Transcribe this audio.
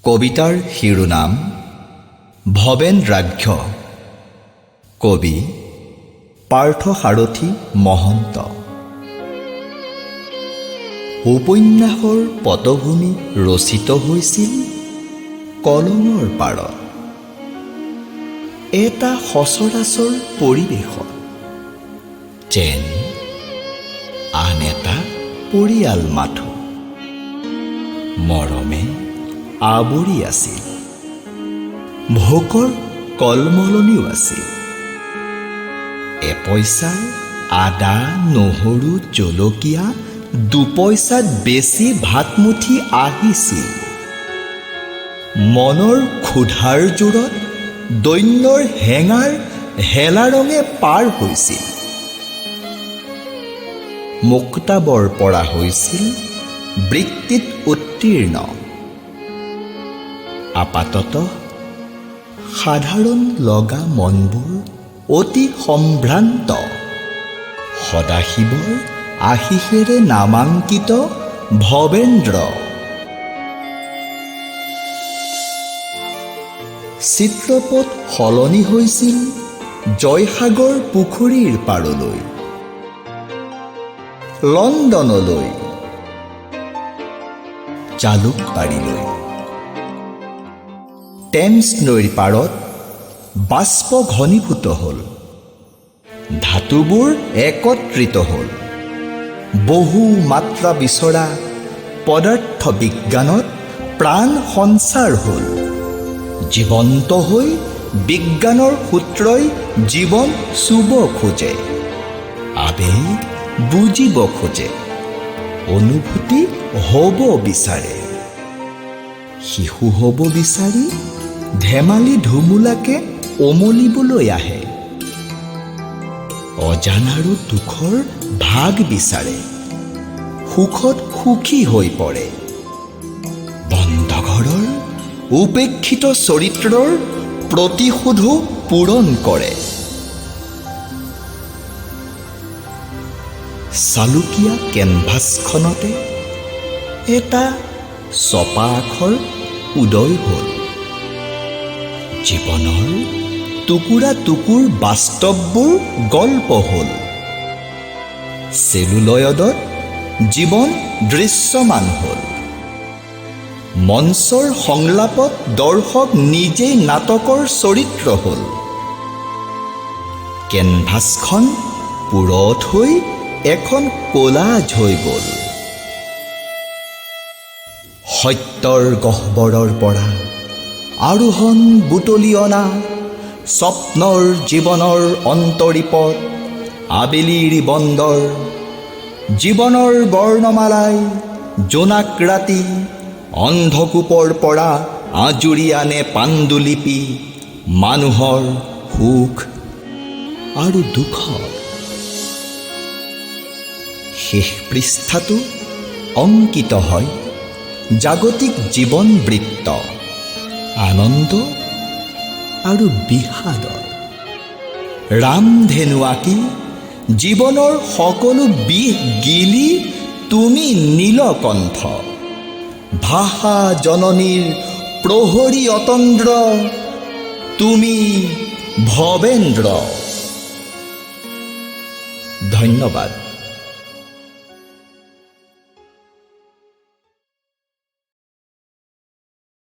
কবিতাৰ শিৰোনাম ভৱেন্দ্ৰাঘ্য। কবি পাৰ্থসাৰথি মহন্ত। উপন্যাসৰ পটভূমি ৰচিত হৈছিল কলঙৰ পাৰত, এটা সচৰাচৰ পৰিৱেশত, যেন আন এটা পৰিয়াল মাথো। মৰমে আৱৰি আছিল, ভোকৰ কলমলনিও আছিল। এপইচাৰ আদা, নহৰু, জলকীয়া দুপইচাত বেছি ভাতমুঠি আহিছিল। মনৰ ক্ষুধাৰ জোৰত দৈন্যৰ হেঙাৰ হেলাৰঙে পাৰ হৈছিল। মুক্তাবৰ পৰা হৈছিল বৃত্তিত উত্তীৰ্ণ। আপাততঃ সাধাৰণ লগা মনবোৰ অতি সম্ভ্ৰান্ত। সদাশিৱৰ আশীষেৰে নামাংকিত ভৱেন্দ্ৰ। চিত্ৰপট সলনি হৈছিল জয়সাগৰ পুখুৰীৰ পাৰলৈ, লণ্ডনলৈ, জালুকবাৰীলৈ। টেমছ নৈৰ পাৰত বাষ্প ঘনীভূত হ'ল, ধাতুবোৰ একত্ৰিত হ'ল। বহু মাত্ৰা বিচৰা পদাৰ্থ বিজ্ঞানত প্ৰাণ সঞ্চাৰ হ'ল। জীৱন্ত হৈ বিজ্ঞানৰ সূত্ৰই জীৱন চুব খোজে, আৱেগ বুজিব খোজে, অনুভূতি হ'ব বিচাৰে। শিশু হ'ব বিচাৰি ধেমালি ধুমুলাকে অমলিবলৈ আহে, অজানাৰো দুখৰ ভাগ বিচাৰে, সুখত সুখী হৈ পৰে। বন্ধ ঘৰৰ উপেক্ষিত চৰিত্ৰৰ প্ৰতিশোধো পূৰণ কৰে। চালুকীয়া কেনভাছখনতে এটা ছপা আখৰ উদয় হ'ল। জীৱনৰ টুকুৰা টুকুৰ বাস্তৱবোৰ গল্প হ'ল। চেলুলয়দত জীৱন দৃশ্যমান হ'ল। মঞ্চৰ সংলাপত দৰ্শক নিজেই নাটকৰ চৰিত্ৰ হ'ল। কেনভাছখন পূৰঠ হৈ এখন কোলাজ হৈ গ'ল। সত্যৰ গহ্বৰৰ পৰা আৰোহণ বুটলি অনা স্বপ্নৰ জীৱনৰ অন্তৰীপত আবেলিৰ বন্দৰ, জীৱনৰ বৰ্ণমালাই জোনাক ৰাতি অন্ধকূপৰ পৰা আঁজুৰি আনে পাণ্ডুলিপি মানুহৰ সুখ আৰু দুখৰ। শেষ পৃষ্ঠাটো অংকিত হয় জাগতিক জীৱন বৃত্ত, আনন্দ আৰু বিষাদৰ। ৰামধেনু আঁকি জীৱনৰ সকলো বিষ গিলি তুমি নীলকণ্ঠ, ভাষা জননীৰ প্ৰহৰী অতন্দ্ৰ, তুমি ভৱেন্দ্ৰ। ধন্যবাদ।